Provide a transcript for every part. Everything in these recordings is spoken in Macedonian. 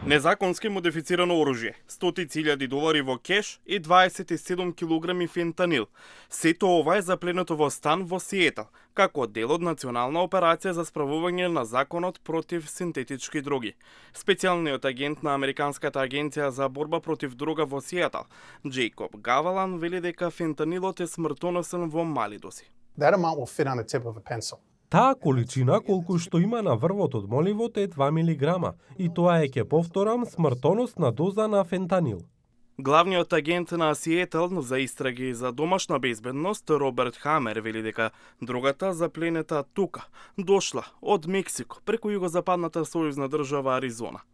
Незаконски модифицирано оружје, стотици илјади долари во кеш и 27 килограми фентанил. Сето ова е запленето во стан во Сиетл, како дел од национална операција за справување на законот против синтетички дроги. Специјалниот агент на Американската агенција за борба против дрога во Сиетл, Джейкоб Гавалан, вели дека фентанилот е смртоносен во мали дози. That amount will fit on the tip of a pencil. Таа количина колку што има на врвот од моливот е 2 милиграма и тоа е, ќе повторам, смртоносна доза на фентанил. Главниот агент на Сиетл за истраги за домашна безбедност Роберт Хамер вели дека дрогата запленета тука дошла од Мексико преку југозападната сојузна држава Аризона.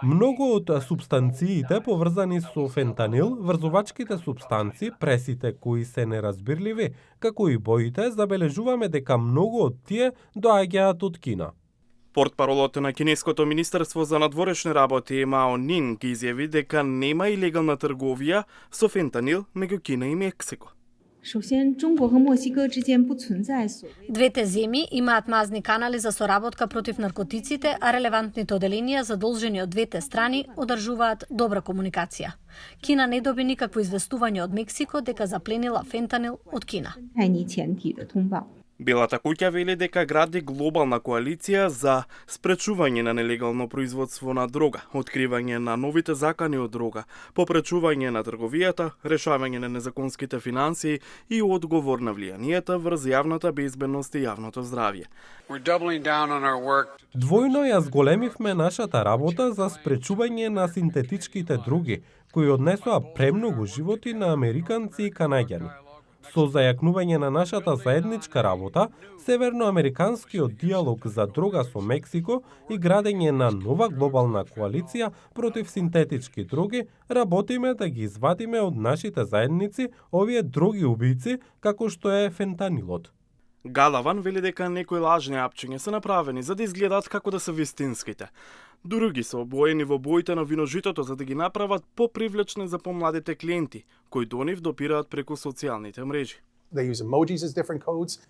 Многу од супстанциите поврзани со фентанил, врзувачките супстанци, пресите кои се неразбирливи, како и боите, забележуваме дека многу од тие доаѓаат од Кина. Портпаролот на Кинеското министерство за надворешни работи Мао Нин ги изјави дека нема илегална трговија со фентанил меѓу Кина и Мексико. Двете земји имаат мазни канали за соработка против наркотиците, а релевантните оделенија задолжени од двете страни одржуваат добра комуникација. Кина не доби никакво известување од Мексико дека запленила фентанил од Кина. Белата куќа вели дека гради глобална коалиција за спречување на нелегално производство на дрога, откривање на новите закани од дрога, попречување на трговијата, решавање на незаконските финансии и одговор на влијанието врз јавната безбедност и јавното здравје. Двојно ја зголемивме нашата работа за спречување на синтетичките дроги, кои однесоа премногу животи на американци и канаѓани. Со зајакнување на нашата заедничка работа, северноамериканскиот диалог за дрога со Мексико и градење на нова глобална коалиција против синтетички дроги, работиме да ги извадиме од нашите заедници овие дроги убици како што е фентанилот. Галаван вели дека некои лажни апчиња се направени за да изгледаат како да се вистинските. Други се обоени во боите на виножитото за да ги направат попривлечни за помладите клиенти, кои до нив допираат преку социјалните мрежи.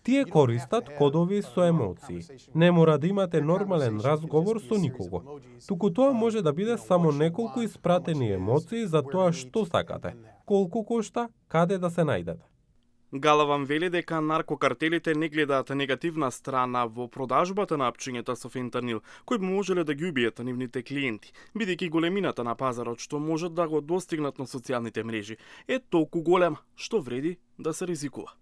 Тие користат кодови со емоции. Не мора да имате нормален разговор со никого. Туку тоа може да биде само неколку испратени емоции за тоа што сакате, колку кошта, каде да се најдете. Галаван вели дека наркокартелите не гледаат негативна страна во продажбата на апчињата со фентанил, кои можеле да ги убијат нивните клиенти, бидејќи големината на пазарот што можат да го достигнат на социјалните мрежи е толку голема што вреди да се ризикува.